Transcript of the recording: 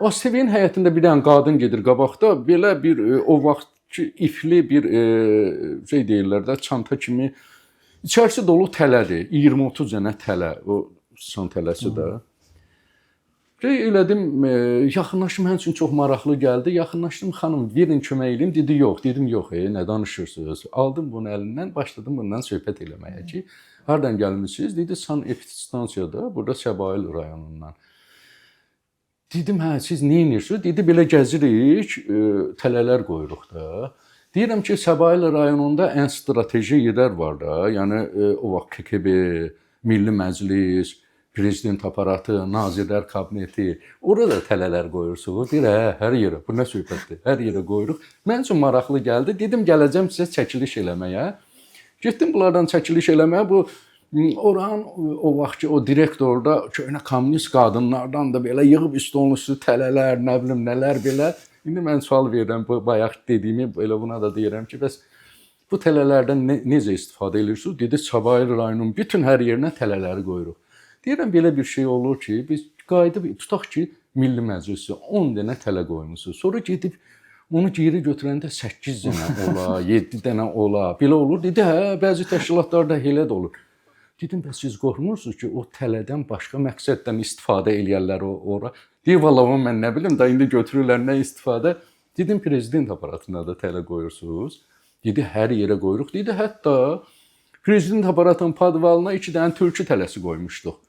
ASTV-nin həyətində bir dənə qadın gedir qabaqda, belə bir o vaxtki ifli bir şey deyirlər də, çanta kimi. İçərisi dolu tələdir. 20-30 dənə tələ, o sıçan tələsi də. Şey elədim, yaxınlaşdım, mənim üçün çox maraqlı gəldi. Yaxınlaşdım, xanım, verin kömək eləyim. Dedi, yox. Dedim, yox, nə danışırsınız? Aldım bunu əlindən, başladım bundan söhbət eləməyə ki, hardan gəlmisiniz? Dedi, San stansiyada, burada Səbail rayonundan. Dedim, hə, siz nə edirsiniz? Dedi, belə gəzirik, tələlər qoyuruq da. Deyirəm ki, Səbail rayonunda ən strateji yerlər var da. Yəni o vaxt KKB, Milli Məclis, Prezident aparatı, Nazirlər Kabineti, orada tələlər qoyursunuz. Deyir, hə, hər yerə. Bu nə söhbətdir? Hər yerə qoyuruq. Mənim üçün maraqlı gəldi. Dedim, gələcəm sizə çəkiliş eləməyə. Getdim bunlardan çəkiliş eləməyə. Bu oranın o vaxtki o direktor da köhnə kommunist qadınlardan da belə yığıb stolun üstü tələlər, nə bilim nələr belə. İndi mən sual verirəm, bu bayaq dediyimi elə buna da deyirəm ki, bəs bu tələlərdən necə istifadə edirsiniz? Dedi, Səbail rayonunun bütün hər yerinə tələləri qoyuruq. Deyirəm, belə bir şey olur ki, biz qayıdıb tutaq ki, Milli Məclisi 10 dənə tələ qoymusunuz. Sonra gedib onu geri götürəndə 8 dənə ola, 7 dənə ola. Belə olur. Dedi, hə, bəzi təşkilatlarda elə də olur. Dedim, bəs siz qorxmursunuz ki, o tələdən başqa məqsəddən istifadə eləyərlər o ora? Deyir, vallah onu mən nə bilim, da indi götürürlər nə istifadə. Dedim, prezident aparatına da tələ qoyursunuz. Dedi, hər yerə qoyuruq. Dedi, hətta prezident aparatının podvalına 2 dənə tülkü tələsi qoymuşduq.